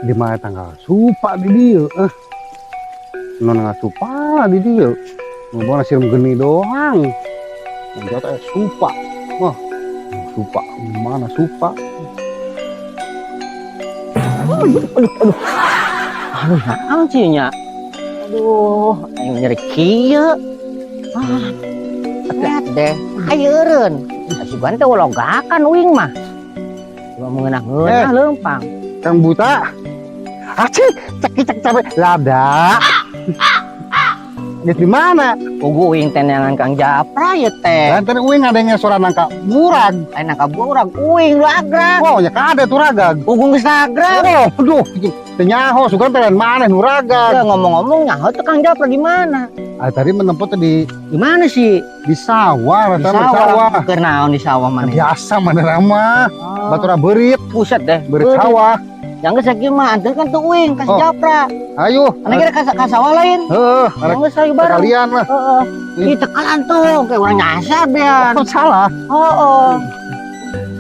Di mana tangkal supa di dieu eh. Nu nangkal supa di dieu. Ngomong sirum geni doang. Yang jatuh supa. Wah, supa mana supa? Aduh, aduh, aduh. Aduh, naon sih nya? Aduh, aing nyeri kieu. Ah, lihat deh, ayeurun. Sugan teh logakan uing mah. Cuma mengenah-ngeunah leumpang. Kang Buta. Acik, cek cek cabe lada. Geus di mana? Pugu uing teh neangan Kang Japra ya teh. Lantaran uing ada yang suara nangka murag. Aing nangka murag uing lu agrag. Oh, ya kade tuh ragag. Pugu geus agrag. Oh, aduh, teu nyaho sugan teh lain maneh nu ragag. Ya, ngomong-ngomong nyaho tuh Kang Japra di mana? Ah, tadi menempuh tuh di Di mana sih? Di sawah, Di rata di sawah. Keur naon di sawah maneh? Biasa maneh mah. Oh. Batura beurit, Buset deh. Beurit sawah. Yang geus sakieu mah anteur kan tuh uing ka si Oh. Japra. Ayo. Ane kira ka sawah lain. Heeh, Yang geus ayo bareng. Sekalian lah. Heeh. Ih, tekalan tuh kayak urang nyasar bean. Oh, salah. Heeh.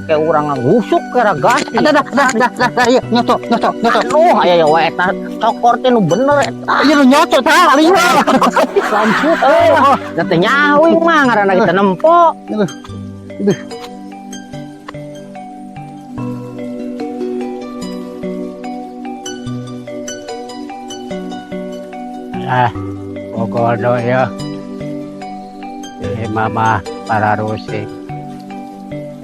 Kayak urang ngagusuk kira gas. Dah dah dah dah dah dah iya nyocok nyocok nyocok. Aduh, aya ya wae eta cokor teh nu bener eta. Iya nu nyocok tah kali mah. Lanjut. Eh, da teh nyaho mah ngaranna kita nempo. Aduh. Aduh. Ah, pokoknya ya. Si mama para rusik.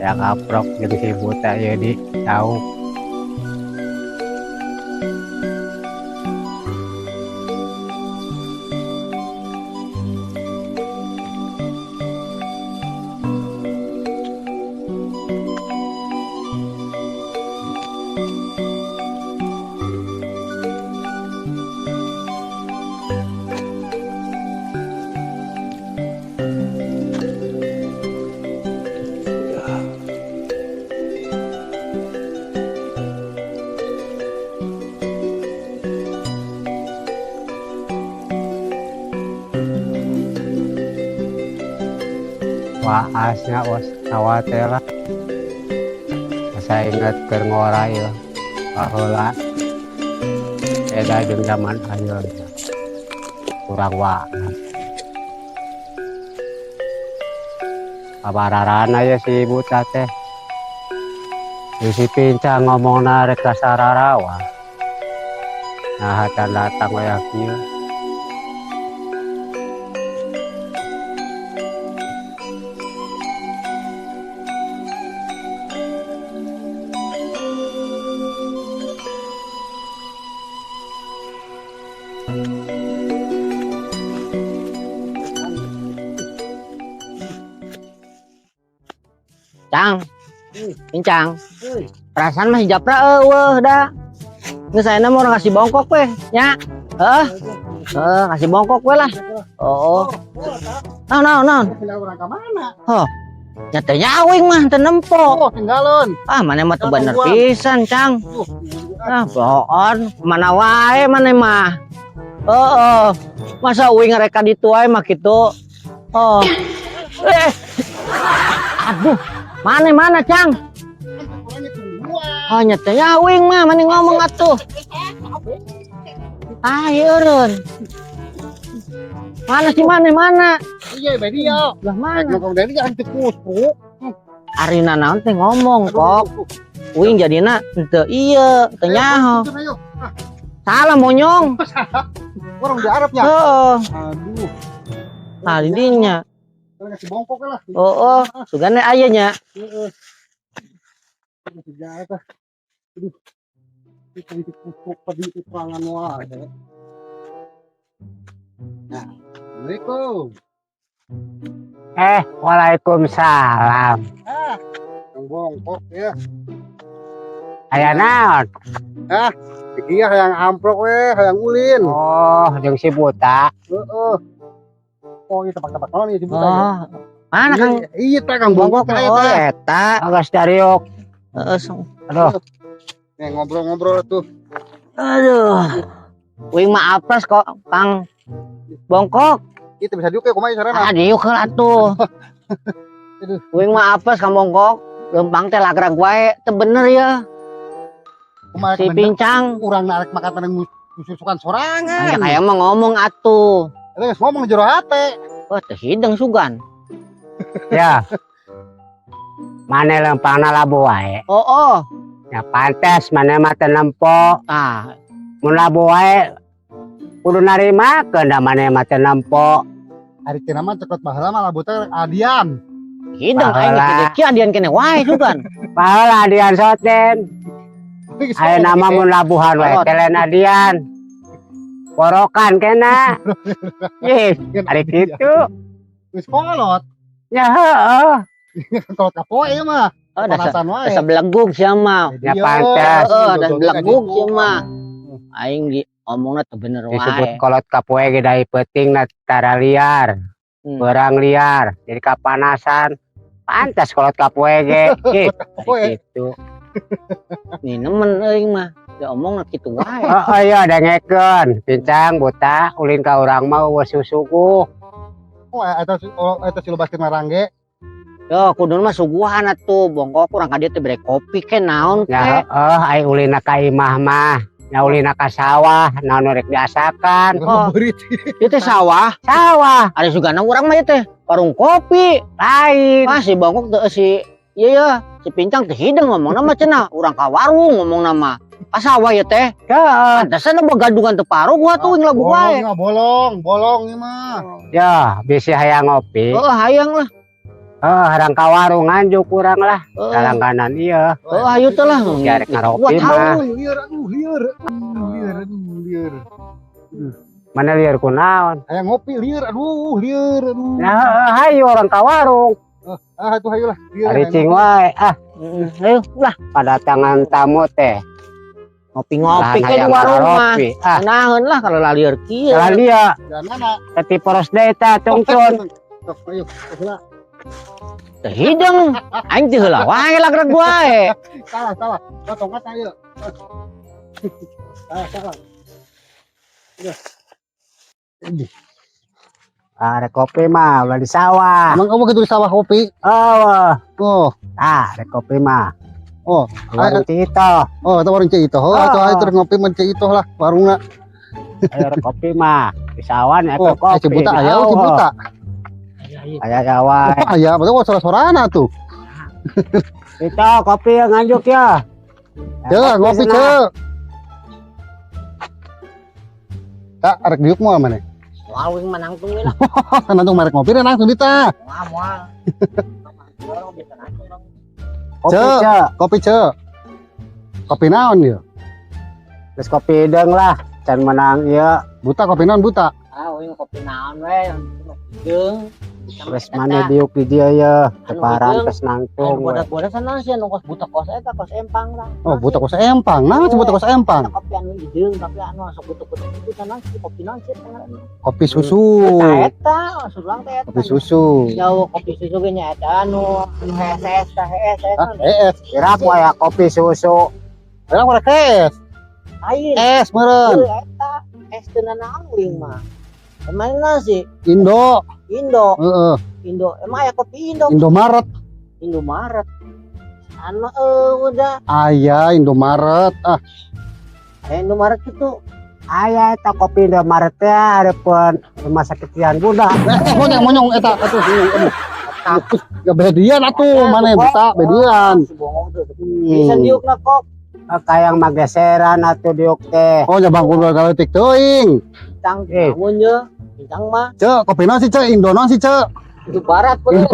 Ya kaprok jeung si buta ya di tahu. Waasnya was khawatir lah. Saya ingat keur ngora ieu baheula. Beda jeung zaman ayeuna. Kurang waas. Kabararana ya si buta teh. Si pincang ngomongna rek ka sararawa. Nah, can datang waya kieu. Cang, pincang. Perasaan masih Japra eueuh da. Geus ayeuna mah urang kasih bongkok we, nya. Heeh. Heeh, kasih bongkok we lah. Oh. Naon naon naon. Tinggal urang ka mana? Oh. Nya teh nyaho mah teu nempo. Oh, tinggalon. Ah, maneh mah teu bener pisan, Cang. Ah, bohon. Mana wae maneh mah. Heeh. Masa uing ngareka ditu wae mah kitu. Oh. Aduh. Mana mana, Cang? Oh, nya teh nyaho mah maneh ngomong atuh. Ah, eureun. Mana sih mana mana? Iya, bae dia. Lah mana? Ngomong dari jangan tikus, Ari nanaon teh ngomong kok. Uing jadina henteu ieu, teu nyaho. Salah monyong. Orang di Arabnya. Heeh. Aduh. Nah, di dinya. Kasih bongkok lah. Oh, oh, sugane aya nya. Heeh. Aduh. Itu tikus tadi keterangan wae. Nah, Assalamualaikum. Waalaikumsalam. Ah, yang bongkok ya. Aya naon? Iya, hayang amprok we, hayang ulin. Oh, jeung si buta. Heeh. Oh, iya, tebak-tebak naon ieu si buta ya? Oh, mana Kang? Iya, tah Kang Bongkok Oh, eta. eta. Geus dariuk. Heeh, song. Aduh, Nih ngobrol-ngobrol tuh. Aduh. Uing mah apes kok, Kang Bongkok. Itu bisa juga kumaha carana? Ah, diuk heula atuh. Aduh. Uing mah apes Kang Bongkok. Lempang teh lagrag wae, teu bener ya. Kumaha Si bener? pincang. Urang narik makan tanah susukan sorangan. Aya kayak mah ngomong atuh. Eta geus ngomong jero hate. Wah, teu hideng sugan. Ya. Mane lempangna labuh wae. Oh. Ya pantes mane mah teu nempo. Ah, Mun labuh wae kudu narimakeun da mane mah teu nempo. Ari cenah mah cekot baheula mah labuh teh adian. Hideng aing Baheula. kieu kieu adian kene wae sugan. Baheula adian soten. Aya nama mun labuhan wae Kolot. teh lain adian. Porokan kena. Ih, ari kitu. Geus kolot. Ya heeh. Kolot kapoe ieu mah. Oh, dasar Panasan wae. dasar belegug sia mah. Ya pantes. Heeh, dasar belegug sia mah. Aing di omongna teu bener Disebut wae. Kolot kapoe ge dari peuting na tara liar, berang liar, jadi kapanasan. Pantas kolot kapoe ge. Ih, Kapoe. gitu. Nih nemen euy mah. Dia omongna kitu wae. Oh, iya dengekeun, pincang buta ulin ka urang mah euweuh susuguh. Oh, eta oh, eta si lobaskeun marangge. Yo, kudu mah suguhan atuh, Bongkok urang ka dieu teh bere kopi ke naon Ya ke. heeh, ai ulina ka imah mah, nya ulina ka sawah, naon rek diasakan. Oh. Beurit. Ieu teh sawah, Sawah ada sugana urang mah ieu teh warung kopi. Lain. Ah, si Bongkok teh si iya ya, si pincang teh hideng ngomongna mah cenah, urang ka warung ngomongna mah. Ka sawah ieu teh. Heeh. Pantesan gadungan teu paruh gua tuh ngelagu wae. Bolong mah, bolong, bolong ieu mah. Ya, bisi hayang ngopi. Heeh, hayang lah. Heuh, harang ka warung nganjuk urang lah. Heeh. Langganan ieu. Heeh, hayu teh lah. Arek ngaropi Gua mah. tahu. Aduh, lieur, aduh, lieur. Aduh, lieur, aduh, lieur. Mana lieur kunaon? Hayang ngopi lieur, aduh, lieur, aduh. Nah, heeh, hayu urang ka warung. Ah, itu hayu lah. Lieur. Ari Hayang cing ngopi. wae. Ah, Ayo lah, padatangan tamu teh. ngopi-ngopi Lahan ke di hayang warung mah. ngaropi. Ah, Naheun lah kalau lalieur kieu. salah dia. Jangan mana. Teti poros deui tah tungtun. Sok, ayo, heula. Teu hideng. Aing teh heula wae lagrag wae. Salah, salah. Oh, tongkat ayo. Salah, salah. Udah. Ah, rek kopi mah ulah di sawah. Emang kamu gitu di sawah kopi? Oh, Oh, ah, rek kopi mah. Oh, Warung Cito. Oh, itu warung Ceu Itoh. Oh, Oh. atau ayo terus ngopi mun Ceu Itoh lah warungna. Ayo rek kopi mah. Di sawah nya Oh, kopi. eh, Cibuta aya, oh, Cibuta. Aya sawah. Oh, aya, betul oh, sora-sorana tuh. Itu kopi yang nganjuk ya. Ceu, ngopi sana. Ceu. Tak arek diuk moal maneh? Moal uing mah nangtung we lah. Nangtung merek ngopi deh nangtung dita. Moal moal. Kopi Ceu. Ceu. Kopi Ceu. Kopi naon ieu? Terus kopi hidung lah. Can menang ieu. Buta kopi naon buta? Ah, uing kopi naon we, hidung. Terus mana diuk di dia ya. Teparan terus nangtung. Anu bodak-bodak sana sih anu kos buta kos eta kos empang lah. Oh, buta kos empang. Nah, si buta kos empang. Kopi anu hidung, tapi anu sok butuh-butuh itu sana sih kopi naon sih ngaranna. Kopi susu. Eta eta, maksud urang teh eta. Kopi susu. Jauh kopi susu ge nya eta anu anu hees tah hees Ah, es. Kira aku aya kopi susu. Kira aku rek es. Lain. Es meureun. Heuh, eta es teu nanaon uing mah. Emang sih Indo. Indo, Heeh, Indo. Emang aya kopi Indo? Indomaret. Indomaret. Anu udah Aya Indomaret. Ah, aya Indomaret gitu. Aya eta kopi Indomaret teh hareupeun rumah sakit Tian Bunda. Eh, monyong monyong eta atuh aduh. Ya bedian atuh, mana buta bedian. Si bongong tuh. Bisa diukna kok. Kayang mageseran atuh diuk teh. Oh, nya bangku galetik teuing. Cang, Eh. bangun ye. Cang mah Ceu, kopi naon sih Ceu? Indo naon sih Ceu? itu barat bener.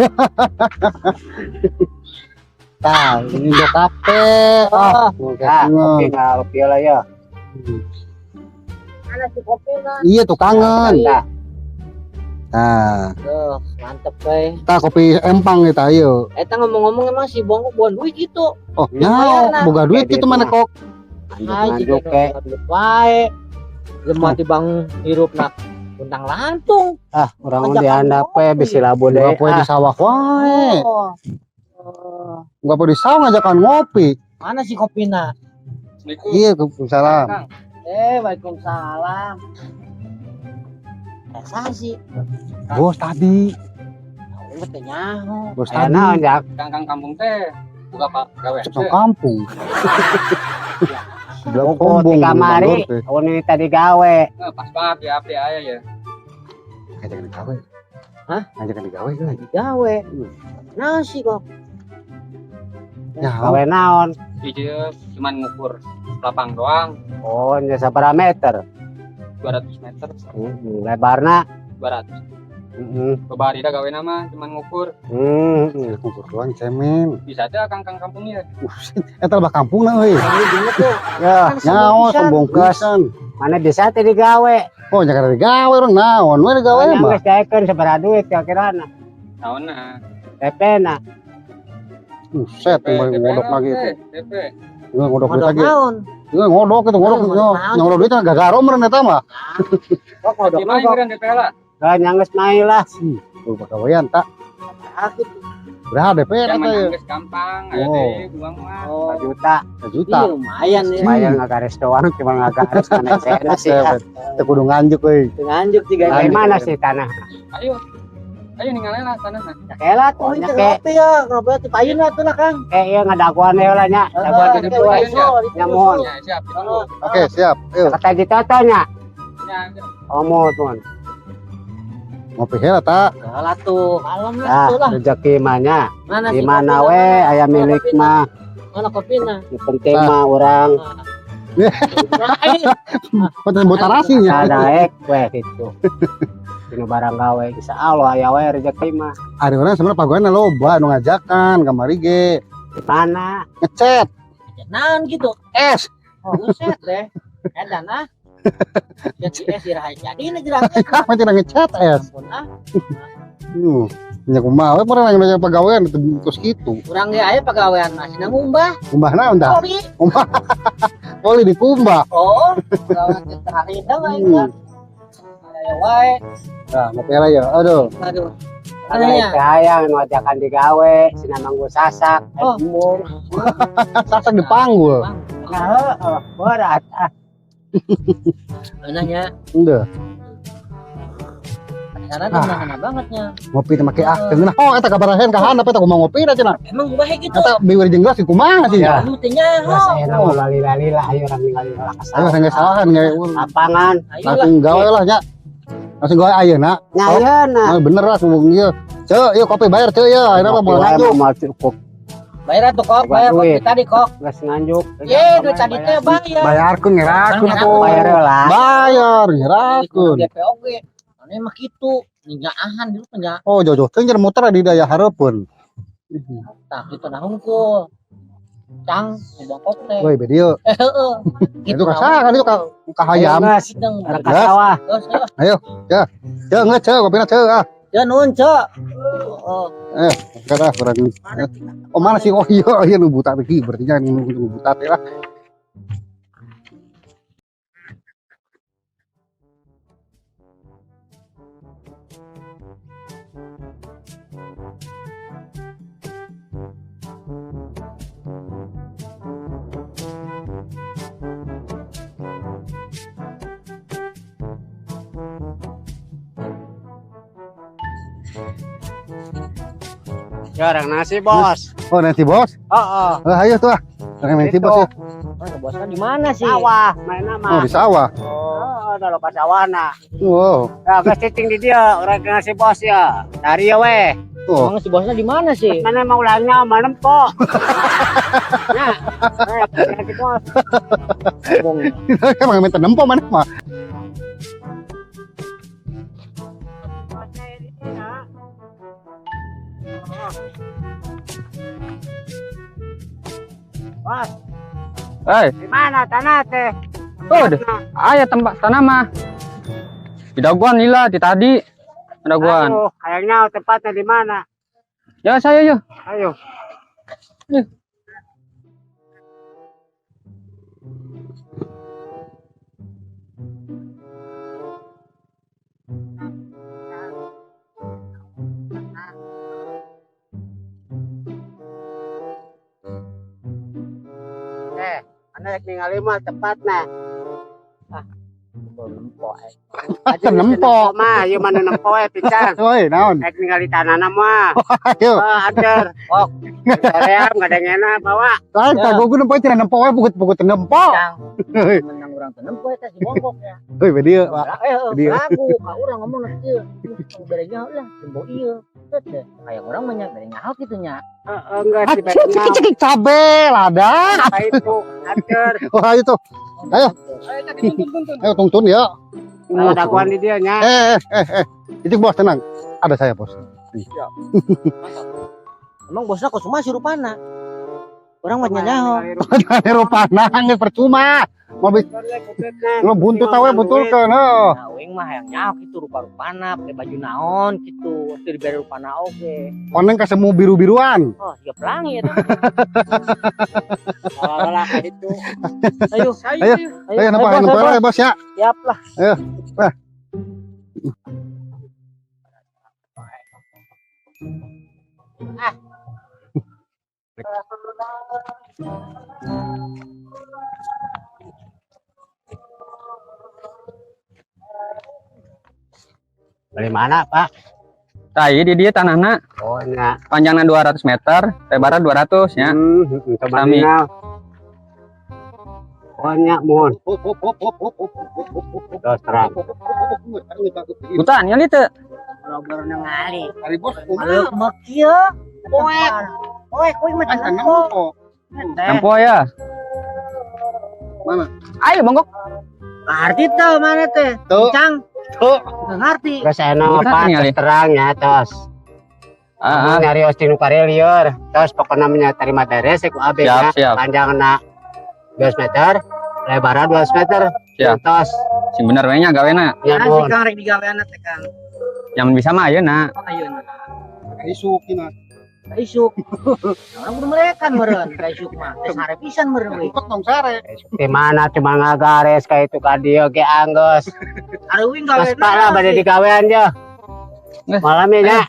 Tah, Indo Cafe. Ah, Ah, kopi ngopi lah ya. Mana si kopi mah? Iya tuh kangen. Tah. Nah, Tuh, mantep we. tah kopi empang eta ieu. Eta ngomong-ngomong emang si Bongkok buan duit gitu. Oh, nya Lumayan, boga duit gitu mana kok. Nganjuk ke. Duit wae. Lemah tibang hirup nak undang lantung. Ah, urang Ajakan di handap we ngopi. bisi labu Boga deui. poe di Ah, sawah wae. Oh. Boga poe di sawah ngajakan ngopi. Mana si kopina? Assalamualaikum. Iya, salam. Kang. Eh, waalaikumsalam. Rasa sih, Bos tadi, udah teh nyaho. bos aya tadi. naon jak? Kang kang kampung teh buka pak gawe. Cek nang kampung. Sebelah Buku sombong ti kamari, Bogor teh. amun ini tadi gawe. Eh, pas banget ya api aya ya. Ngajakan digawe. Hah? Ngajakan digawe euy. Gawe. Nah sih kok. Ya, Gawe naon? Ieu cuman ngukur lapang doang Oh, nya sabaraha meter? 200 meter. Heeh, lebarna. 200. Heeh. Babari dah gawe nama cuman ngukur. Heeh. ngukur doang cemen. Bisa aja kang kang kampungnya. Buset, eta lebah kampung na euy. Ini gini tuh. Ya, Kan Nyawa pisan. sombong pisan. mana bisa teh digawe? Oh, jangan digawe urang naon we digawe Nya mah. geus daekeun sabaraha duit kira-kirana? Naonna. DP na. Buset, DP ngodok lagi itu. DP. Ngodok duit Ngodok lagi. naon? Iya, ngodok itu, ngodok. Ngodok naon? Ngodok duit gagaro meureun eta mah. Kok ngodok Gimana ngodok? kira DP lah? Lah nya geus main lah. Kudu pagawean tak. Sakit. Berapa DP eta Zaman ya? geus gampang, aya Oh. deui uang mah. Oh, Juta. Juta. iya lumayan ya. Lumayan ngagaris doang, cuma ngagaris mana saya sih. ah. Teu kudu nganjuk euy. Nganjuk tiga Dari mana sih tanah? Ayo. Ayo ninggalin lah tanah nah. Kela Oh, tuh ini nya ke ngopi ya, ngopi tuh payun lah tuh lah Kang. eh iya ngadaguan we lah nya. Daguan Heeh, di oke, ditu we. usul, Nya mohon. Ya, siap. Ditunggu. Oke, siap. Ayo, Kata ditoto nya. Ya, Oh, mohon. ngopi heula tak. Lah tuh, kalem lah Ah, tuh lah. rezeki mah nya. Mana Di si mana kopina, we mana? aya Mana milik kopina? mah. Mana kopina? Nu penting mah urang Nah, ini Patah botarasinya. sadaek we gitu. Dina barang gawe bisa Allah aya we rezeki mah. Ada orang sebenarnya pagawean loba nu ngajakan kamari ge. Di mana? Ngecet naon gitu. es. Oh, buset deh. Edan ah. Jadi es iraha jadi ini jerang. Apa tidak ngechat es? Ampun ah, Nya kumaha we pernah nanya pagawean terus gitu. urang ge aya pagawean masih ngumbah. Kumbah naon dah? Sorry. Kumbah. Boleh dikumbah. Oh, pagawean teh hari dah mah ieu. Aya wae. Nah, ngopi heula ya. Aduh. Aduh. Ada Anehnya. hayang nu ajakan digawe, sina manggu sasak, Oh. embung. Sasak dipanggul. Nah, heeh, berat ah. Nanya, Udah. karena tuh mana bangetnya. Ngopi teh make ah teu ngeunah. Oh, eta kabarahen ka handap eta kumaha ngopi da cenah. Emang bae gitu. Eta biwir jeung gelas kumaha sih ya. Lu teh nyaho. Geus aya nama lali-lali lah ayo urang ningali lah Ayo sanggeus salahan ge. Lapangan. Ayo lah. Langsung gawe lah nya. Langsung gawe ayeuna. Nya ayeuna. Oh, bener lah ngomong ieu. Ceu, ieu kopi bayar ceu ya. Ayeuna mah moal nganjuk. Moal cukup. Bayar atuh kok, bayar kopi Duit. tadi kok. Geus nganjuk. Ye, duit tadi teh bayar. Bayarkeun ngerakeun atuh. Bayar heula. Bayar ngerakeun. DP oge. Ane mah kitu, nyaahan dulu nya. Oh, jauh-jauh teuing jeung muter di daya hareupeun. Tah kitu nah hungkul. Cang, bongkok teh. Woi, bedieu. Eh heeh. Itu ka saha kan itu ka hayam. Geus, Gitu. urang ka sawah. Terus, Ceu geus ceu kopina ceu ah. ya nuhun, Cok. Oh, Kata kurang. Oh, mana sih? Oh iya, iya nu buta teh berarti nya nu buta teh lah. Ya orang nasi, Bos. Oh, nanti bos. Heeh. Eh, ayo tuh ah. Orang nanti bos ya. oh, bosnya di mana sih? Sawah, mana Oh, mah. di sawah. Oh, udah loba sawana. Wow. Ya, geus cicing di dia, urang nasi bos ya. Dari ya we. Oh, Emang si bosnya di mana sih? Mana mau ulangnya mana po. Nah, nasi bos. Ngomong. emang minta nempo mana mah. Bos, Eh, di mana tanah teh? tuh, aya tempat tanah mah. Di daguan lila di tadi. Dagoan. Ayo, kayaknya tempatnya di mana? Ya saya ya. Ayo. Eh, ana rek ningali mah tempatna. Nempo. Nempo. Mah, ieu mah nu nempo we pincang. Woi, naon? Rek ningali tanahna mah. Ayo. Oh, ader. Oh. Soream ngadengena bawa. Lain tak gugu nempo cenah nempo we bugut-bugut nempo. Cang, Heuy, menang urang teh nempo eta si bongkok ya. heuy we dieu, Pak. Eh, Dia. lagu ka urang ngomong kieu. Bere nyaho lah, nempo ieu. Set deh. Kayak urang mah nya bere nyaho kitu nya. Heeh, enggak sih Acik cekik cekik cabe lada. Apa itu? Ader. Wah, ayo tuh. Ayo. Ayo tadi tuntun tuntun. Ayo tungtun ya. Kalau daguan di dia nya. Eh, eh, eh, eh. Itu bos tenang. Ada saya, bos. Emang bosna kok cuma si rupana. Urang mah nyaho. Eropa nangis percuma. Mau lo buntut awe buntulkeun heuh. Nah, uing mah hayang nyaho kitu rupa-rupana, pakai baju naon kitu, teu dibere rupana oge. Koneng ka semu biru-biruan. Oh, siga pelangi eta. Lah itu. Ayo, Ayo. Ayo napa bos, nempo ayo, lah, bos ya. Siap lah. Ayo. Wah. Beli mana, Pak? Tah, ieu di dieu tanahna Oh, nya. panjangna 200 meter, lebarna 200 nya. Coba Sami. ningal. Oh, nya mohon. Hop hop hop hop hop hop hop hop hop. Terus terang. Hutan nya teu. Boro-boro ningali. Ari bos kumaha? Aleuk mah kieu. Poek. Poek uing mah teu nempo. Nempo. Nempo ya. Mana? Ayo bongkok. Ngerti teu mana teh? Tuh. Cang, Tuh. ngerti. Terus enak Bukan apa? ningali. Terus terang ya, tos. Ah, ah. Nyari osting nu karelieur. Tos pokoknya nya terima beres ku AB Siap, nya. siap. Panjangna 2 meter, lebarna 2 meter. Siap. Tos. Sing bener we nya gawena. Nya Kan si mohon. Kang rek digaweana teh Kang. Yang bisa mah ayeuna. Oh, ayeuna. Isuk ina. Ka isuk. Nah, Urang kudu melekan meureun ka isuk mah. Teh sare pisan meureun we. Cepet dong sare. Di mana cuma ngagares ka itu ka dieu ge anggeus. Ari uing gawe. Geus Pak lah bade digawean je. Eh. Malamnya nya.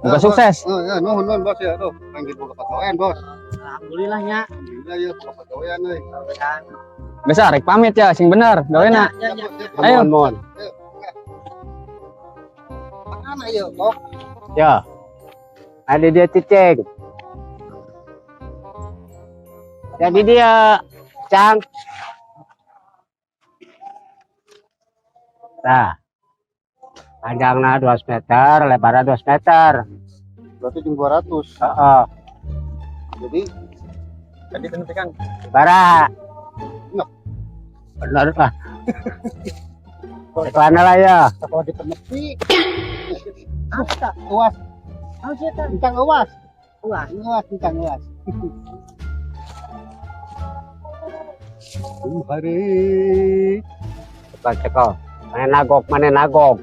Moga sukses. Oh, ya, nuhun nuhun bos ya. Aduh, lanjut boga pagawean, bos. Alhamdulillah nya. Alhamdulillah ya boga pagawean euy. Geus ah, rek pamit ya, sing bener gawena. Ya, ya. Ayo. Mohon mohon. Mana ieu, Kok? Yo. Ada dia cicing. Jadi dia Cang. Nah. Panjangnya 2 meter, lebarnya 2 meter. Berarti jeung 200. Heeh. Jadi Tadi tentukan. Bara. Nah. Benar lah. Kelana lah ya. kalau ditemepi apa? Uas, Naon sih eta? tentang uas. Uas. Uas tentang uas. Hari Cekel cekel. Mana nagok, mana nagok.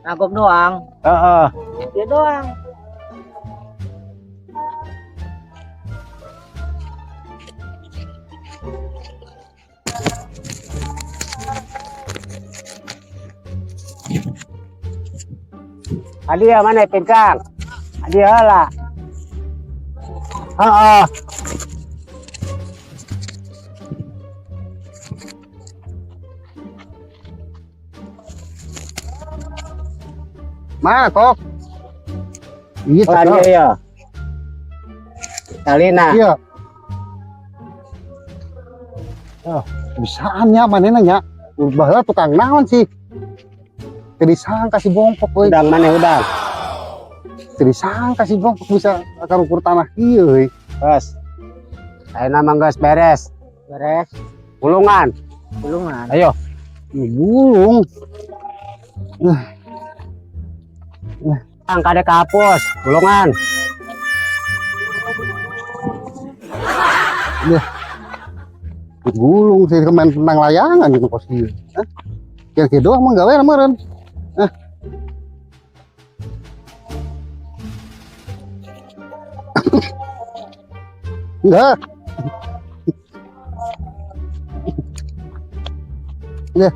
Nagok doang. Heeh. Dia doang. Adia mana pincang? Adia lah. Heeh. Mana kok? Iya, Oh, cekal. Adia ya. Talina. Iya. Oh, bisaan nya manehna nya. Baheula tukang naon sih? Teu disangka si bongkok euy. Udang mana udang? Teu disangka si bongkok bisa karukur tanah ieu euy. Bos. Saya nama geus beres. Beres. Bulungan. Bulungan. Ayo. Gulung. Ang kade kapus, bulungan. Gulung sih kemain tentang layangan gitu kos ieu. Hah? Kira-kira doang mah gawe meureun. Ah. Enggak. Ya.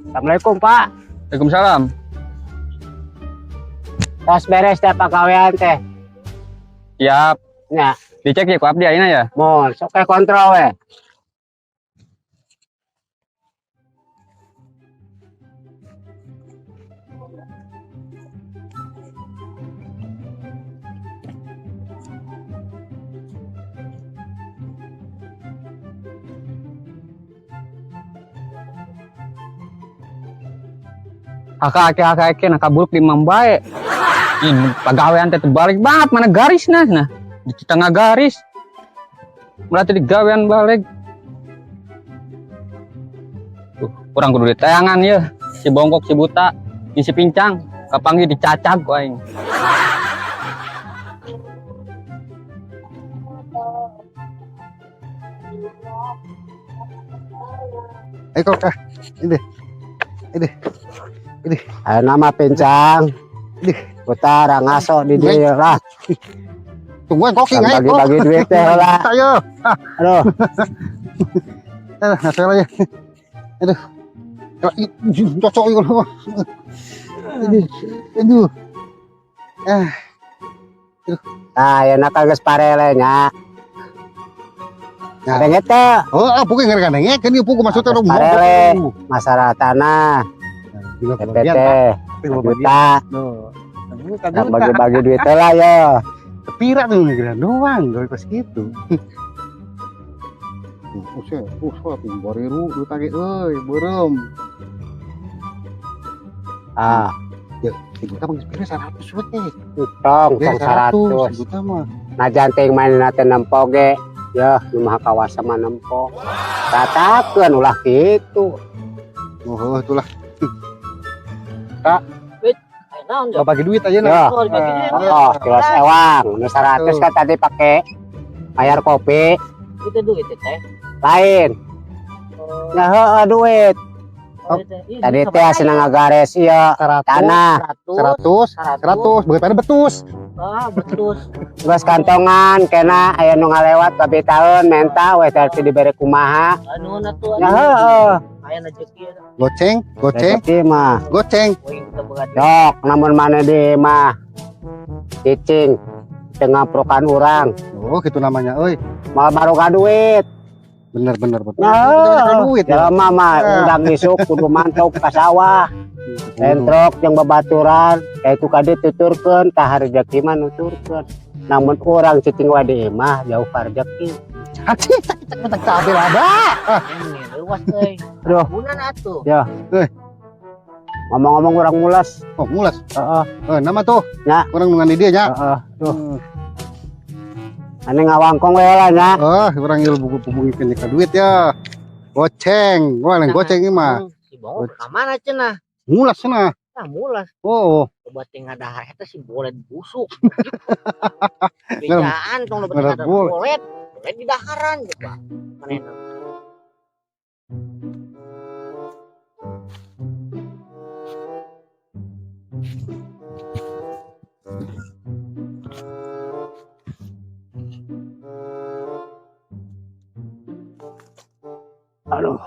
Assalamualaikum, Pak. Waalaikumsalam. Tos beres teh pagawean teh. Siap. Nya, Dicek ya ku abdi ayeuna ya. Mun sok we kontrol we. Haka ake haka ake nah kaburuk di mambae. Ini pagawean teh terbalik banget mana garisna nah. Di tengah garis. Berarti digawean balik. Tuh, kurang kudu ditayangan ya. Si bongkok si buta, si pincang, kapanggih dicacag ku aing. Ayo kok ah. Ini. Ini. Ayo nama pincang. Ih. Utara ngaso di dieu lah. Tungguan koki ayo. Bagi-bagi duit teh lah. Ayo. Aduh, Eh, ngasih aja. Aduh. Cocok itu. Aduh. Aduh. Ah, nah ya nak geus parele nya. Ya. Ada teh oh, ah, pugu ngerti kan ieu pugu maksudnya Geus parele masalah tanah DPT juta Juta. Bagi-bagi duit teh lah yo. Pira tuh ngegeran doang, gawe pas gitu. Usah, usah, bariru, duit lagi, euy, beureum. Ah, Si buta mah geus pira 100 we teh. tong tong 100. Si buta mah. Nah janting main teh nempo ge. Ya, nu maha kawasa mah nempo. Ratakeun ulah kitu. Oh, itulah. Naon Nggak bagi duit aja nah. Ya. Oh, dibagi duit. Oh, kilo ewang. Nu 100 kan tadi pakai bayar kopi Itu duit teh. lain. Nah, heueuh duit. Oh, itu. Ih, Tadi duit teh sabaraha asina ngagares ieu 100, tanah. 100, 100, bagaimana betus? Ah, betul. Geus kantongan kena aya nu ngalewat babi taun menta we teh dibere kumaha. Anu na tuh. Ya heueuh. Aya rezeki. Goceng, goceng, Rezeki mah. goceng. Uing teu boga duit. Yok, namun mana di mah cicing tengah prokan urang Oh, gitu namanya, euy. mal baru ka duit. Bener bener bener. Nah, duit ya. jelema mah Ah. udang isuk kudu mantau ka sawah. Bentrok jeung babaturan, kayak ku kade tuturkeun tah rezeki mah nuturkeun. Namun urang cicing wae di imah jauh ka rezeki. Cak cak cak cak cabe lada. Ini luas euy. Aduh. Guna atuh. Ngomong-ngomong urang mulas. Oh, mulas. Heeh, Eh, nama tuh. Ya. Kurang nungguan di dia nya. heeh. Duh, ane ngawangkong we lah nya. Oh, orang il buku pubungikeun ka duit ya. Goceng, wah lain goceng ini mah. Si bongkok ka mana cenah? Mulas cenah. Nah, mulas. Oh, Obat teh ngadahar eta si bolet busuk. Bejaan tong loba teh Ngadahar ngadahar bolet. bolet. Bolet di daharan coba. Manehna. Aduh.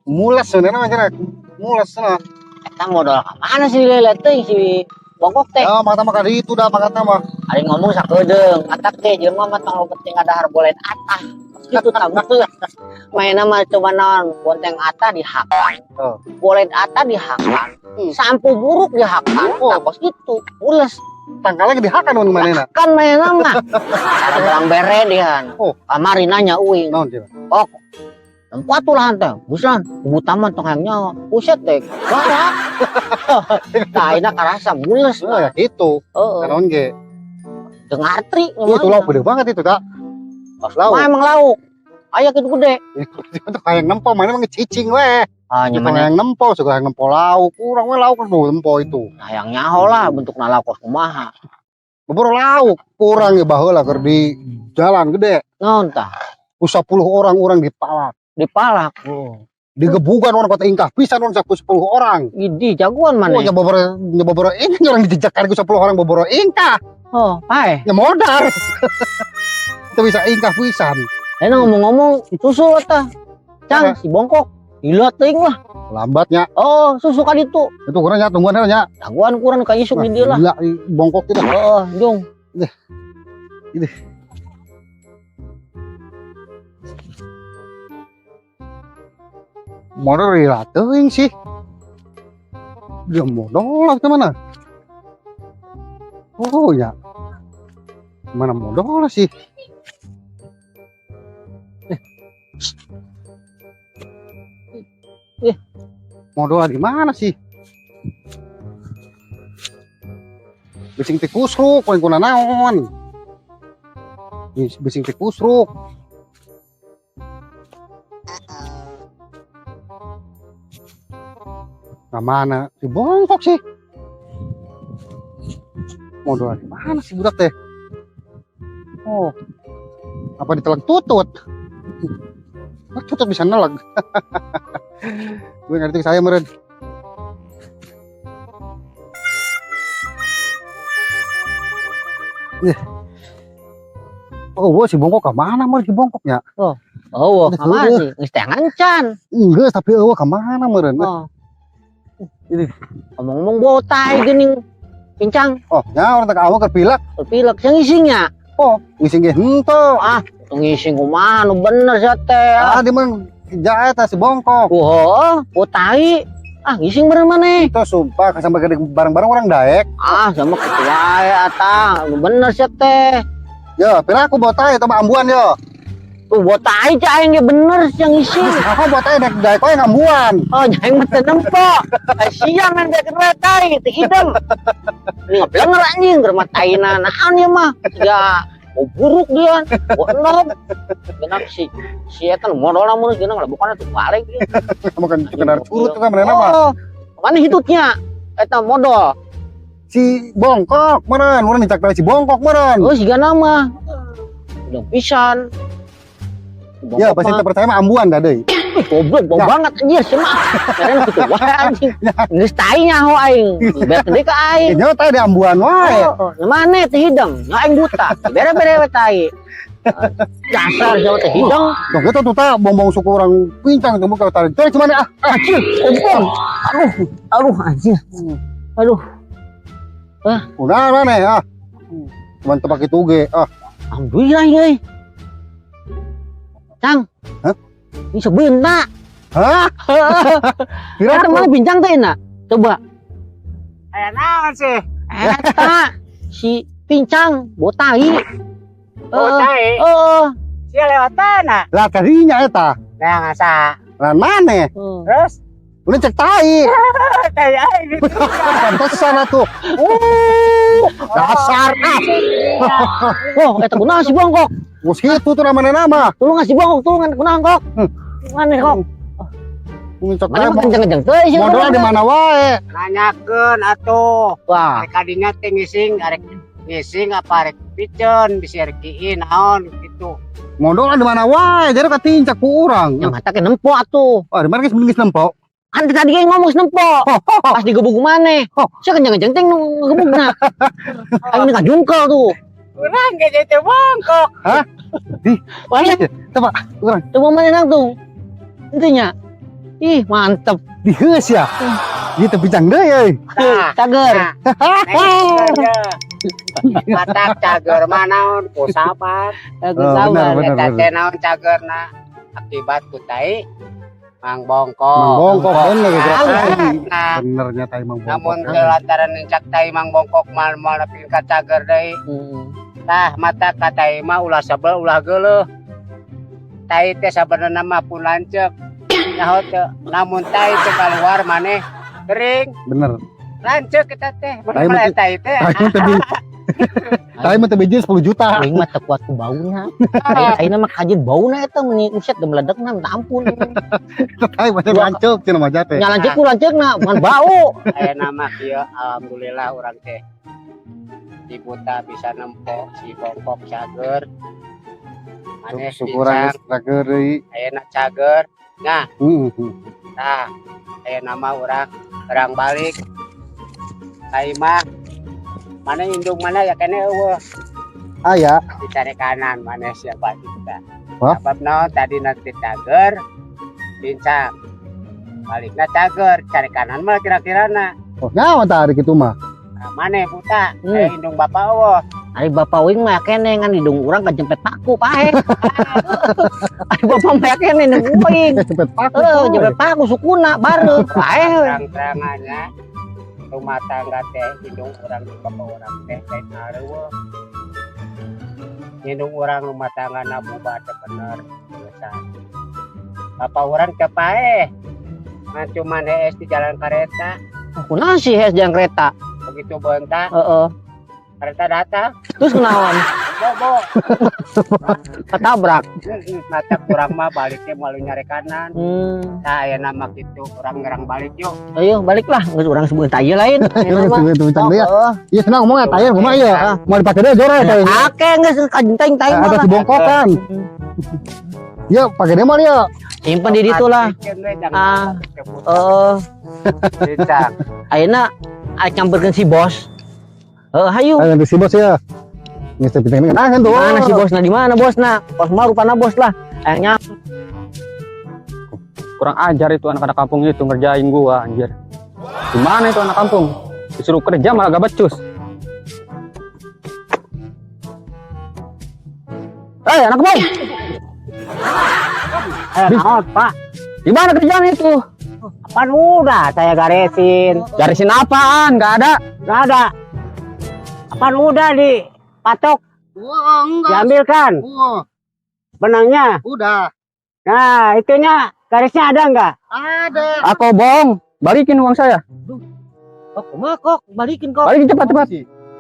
Mulas sebenarnya mah cenah. Mulas cenah. Eta modal ka mana sih lele teh si bongkok teh? Ya, mata mah kali itu dah mata mah. Ari ngomong sakedeung, matak teh jelema mah tong loba teh ngadahar bolet atah. Gitu tah betul. Mainna mah coba naon, bonteng atah dihakan. Oh. Bolet atah dihakan. Sampo buruk dihakan. Oh. Tah kos gitu, mules. Tangkalnya dihakan mun manehna. Kan mainna mah. Cara belang bere dihan. Oh. Kamari nanya uing. Naon cenah? Oh. Tempat tuh lahan teh, busan, kubu taman tong hayang nyawa. Buset deh, bara. Tah ayeuna karasa mules. Oh, ya gitu. Heeh. Naon ge? Teu ngartri Itu lauk gede banget itu, tak? Lauk. Mah emang lauk. Aya kitu gede. Itu hayang nempo mana mah cicing we. Ah, Itu nya mana hayang nempo, suka hayang nempo lauk. Kurang we lauk kan nempo itu. Hayang nyaho lah bentukna lauk kos kumaha. Boboro lauk kurang ya baheula keur di jalan gede. Naon tah? Ku 10 orang-orang dipalak. Dipalak. Digebukan orang kota ingkah pisan orang 10 orang. Idi jagoan Oh, mana? nya boboro nya boboro ingkah orang dijejak ku 10 orang boboro ingkah. Oh, pae. Ya modar. Itu bisa ingkah pisan. Enak ngomong-ngomong susul tah. Cang si bongkok. Gila teuing lah. Lambatnya. Oh, susu ka ditu. Itu kurang nya tungguan heula nya. Jagoan kurang ka isuk di dieu lah. Gila bongkok kita. Heeh, jung. Ini. Modal lila teuing sih. Dia modal lah kemana? Oh ya. Mana modal sih? Modal di mana sih? Bising tikusruk, paling kuna naon. Bising tikusruk. Nah mana si bongkok sih? Modal di mana sih budak teh? Oh, apa ditelan tutut? Oh, tutut bisa neleg. Gue ngerti saya meren. Oh, wah, si bongkok ke mana meren si bongkoknya? Oh, oh, Aduh, kemana sih? Geus teh ngancan. Enggak, tapi eueuh ke mana meren? Oh. Ini. Ngomong-ngomong botai geuning pincang. Oh, nya orang tak awak keur pilek. Pilek sing ngisingnya. Oh, ngising ge henteu. Ah, ngising kumaha nu bener sia teh. Ah, di mah jaet si bongkok. Oh, botai. Ah, ngising bener maneh. Itu sumpah sampai gede bareng-bareng orang daek. Ah, sama ketua ata, nu bener sia teh. Ya, pira aku botai atau ambuan yo. Tuh botai cah aing ge bener sih yang ngising. Aku botai daek daek kowe ngambuan. Oh, aing mah teu nempo. Siang kan daek kena tai, teu hidung. Ini ngablenger anjing keur mah taina naon ieu mah. Ya, mau buruk dia, mau enom. Genap si si eta nu modal mun geuna ngalabukan atuh balik dia. Makan sekedar curut kan mana mah. Oh, mana hitutnya? Eta modal. Si bongkok meureun, urang dicak si bongkok meureun. Oh, siga nama. Udah pisan. Ya, pasti teu percaya mah ambuan dah deui. Goblok, bau Ya. banget anjir sih mah. Karena kitu wae anjing. Geus tai nyaho aing. Beres deui ka aing. Ya nyaho tai di ambuan wae. Oh, mana teh hidung? Nya aing buta. Bere-bere we tai. Dasar siapa teh hidung. Dong kita tuh tak bongbong suku orang pincang tuh muka tarik. Tarik cuman ah, Anjir, ompong. Aduh, aduh anjir. Aduh, udah mana ah. Cuman tepak itu ge ah. alhamdulillah euy. Cang. Hah? Ini sebentar. Hah? Kira Eta mana bincang teh enak? Coba. Aya naon sih? Eta si pincang botai. Botai. Heeh. Sia lewat mana? Lah tadinya eta. Nah, ngasa. Lah mana? Terus Udah cek tai. tai aing gitu. Pantesan atuh. Dasar ah. Oh, eta kunaon si bongkok? Mus kitu tuh namanya nama. Tulung ngasih bongkok, tulungan kunaon kok? Mana kok? Cek Mana tai. mah kenceng-kenceng teh sih. Modalnya di mana wae? Nanyakeun atuh. Wah, Arek kadinya teh ngising, arek ngising apa arek piceun bisi arek kiin naon gitu. Modalnya di mana wae? Jadi katincak ku urang. yang mata ke nempo atuh. Wah, di mana geus geus nempo? Kan tadi ge ngomong nempo. Pas digebuk maneh. Oh. Sia kenceng-kenceng teh nu ngegebukna. Aing ka jungkel tuh. Urang ge jadi bongkok. Hah? Di, Wah, coba urang coba mana langsung. Intinya. Ih, mantep. diheus ya. Gitu pincang deui euy. Tah. Cager. Matak cager mah naon ku sabar. Cager Oh, sabar. benar, benar. Eta teh naon cagerna akibat ku tai Mang Bongkok. Mang Bongkok bener geus Nah, Benernya tai Mang Bongkok. namun lantaran nincak tai Mang Bongkok mal mal nepi ka cager deui. Tah mata ka tai mah ulah sebel ulah geuleuh. Tai teh sabenerna mah pun lanceuk. Nyaho teu, namun tai teh keluar maneh kering. Bener. Lanceuk kita teh. Tai mah Bener tai teh. Tai teh Tapi mah teu bijil 10 juta. Aing mah teu kuat ku bauna. Aing mah kajeun bauna eta meuni uset gemeledekna, minta ampun. Tapi mah lanceuk cenah mah teh. Nya lanceuk ku lanceukna, bukan bau. Aya nama kieu, alhamdulillah urang teh si buta bisa nempo si bongkok cager. Maneh Syukuran pincang, geus cager deui. Ayeuna cager. Nah, nah, aya nama urang urang balik. Ai mah mana indung mana ya kene euweuh? Aya. Dicari kanan mana siapa kita. Hah? Sebab naon tadi nanti cager pincang. Balikna cager, cari kanan mah kira-kira na. Oh, nyawa tarik itu mah. Nah, mana buta? Hmm. Eh, indung bapak euweuh. Ari bapak uing mah kene ngan hidung urang kajempet paku pae. Ari bapak mah kene hidung uing. Jempet paku. Heuh, jempet paku sukuna bareuh pae. Terang-terangannya rumah tangga teh indung urang jeung bapak urang teh lain areuweuh. Indung urang rumah tangga na bubar teh bener geussan. Bapak urang teh paeh. Ngan cuman hees di jalan kereta. Kunaon sih hees jalan kereta? Begitu bentak kereta datang. Terus kunaon? Bobo. Ketabrak. Mata kurang mah baliknya malu nyari kanan. Hmm. Nah, aya nama gitu kurang ngerang balik yuk. Ayo baliklah, geus urang sebeun tah lain. Iya, itu bincang dia. Heeh. Iya, senang ngomongnya tayar kumaha ieu? Mau dipake deh jore teh. Ake geus kajenteng tai Ada mah. si bongkokan. Yuk, pakai demo yuk. Simpen di ditu lah. Ah. Heeh. Bincang. Ayeuna aya nyamperkeun si bos. Heuh, hayu. Ayo nanti si bos ya. Nggak bisa pindah nah, tuh. Mana si bosna, di mana bosna? Bos mah rupana bos lah. Ayangnya Kurang ajar itu anak-anak kampung itu ngerjain gua anjir. Gimana itu anak kampung? Disuruh kerja malah gak becus. Eh, anak kampung, Eh, naon, Pak? gimana kerjaan itu? Apaan udah saya garesin. Garisin apaan? Gak ada. Nggak ada. Apaan udah dipatok, Wah, enggak. diambilkan Wah, benangnya. udah. Nah, itunya garisnya ada nggak? Ada. Aku bohong. Balikin uang saya. Kok kumaha kok balikin kok. Balikin cepat cepat.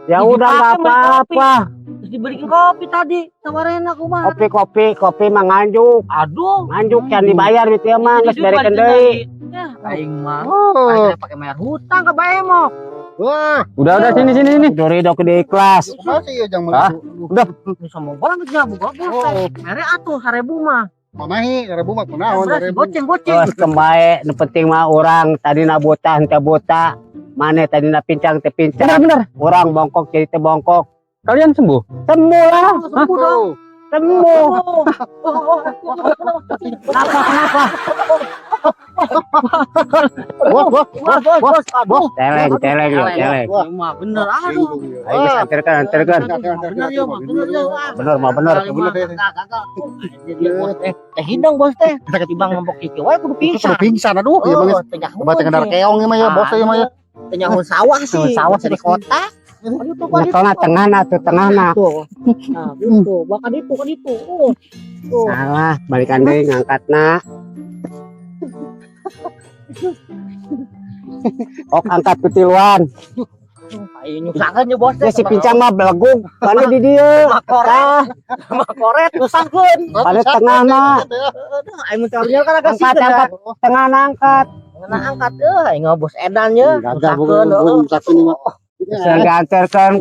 Ya Ini udah nggak dipakai beli kopi. apa-apa. Terus dibelikin kopi tadi sama Rena kumaha. Kopi kopi kopi mah nganjuk. Aduh. Nganjuk can dibayar gitu ya mah geus berekeun deui. Ya, aing mah. Oh. Aing pakai bayar hutang ke Baemo. Wah, Udah udah sini sini sini. Duri dok di ikhlas. masih ya jangan Ah. Udah. Sombong banget ya buka bos. Oh. Mere atuh 1000 mah. Mamahi, 1000 mah kunaon, Beras 1000. goceng goceng. Terus kembae nu penting mah urang tadina buta henteu buta. Mane tadina pincang teu Bentar pincang. bentar. Urang bongkok jadi teu bongkok. Kalian sembuh? Sembuh lah, Sembuh dong. sembuh. Oh, oh, oh, Kenapa kenapa? Wah, wah, Bos, bos, bos. Aduh. Teleng teleng ya, teleng. Wah. Mah bener aduh. Ayo geus anterkeun anterkeun. Bener ya, mah bener ya. Bener mah bener. Bener, ya. Gagal. Jadi bos teh, teh hidung bos teh. Tibang ngembok kieu wae kudu Pingsan, pingsan. pingsan aduh, ya Oh, banget. teh nyaho Obat kendara keong ya mah ya, bos ya mah ya. Teh nyaho sawah sih. Sawah sih. Dari kota. Aduh tuh, kan Nyetolna tengahna tuh tengahna. Tuh. Nah, gitu. Bahkan itu kan itu. Oh. Tuh. Salah, balikan deui ngangkatna. Ok angkat ku tiluan. Ayo nyusahkeun nya bos teh. Ya si pincang mah belegug, mana di dieu. Sama koret. Sama koret nyusahkeun. Pada tengahna. Aduh, aing mun teorinya kan agak Angkat angkat tengah angkat. Ngena angkat euy, aing mah bos edan nya. Gagal Nyusahkeun, bukan heuh. bukan ini mah. Bisa diantarkan.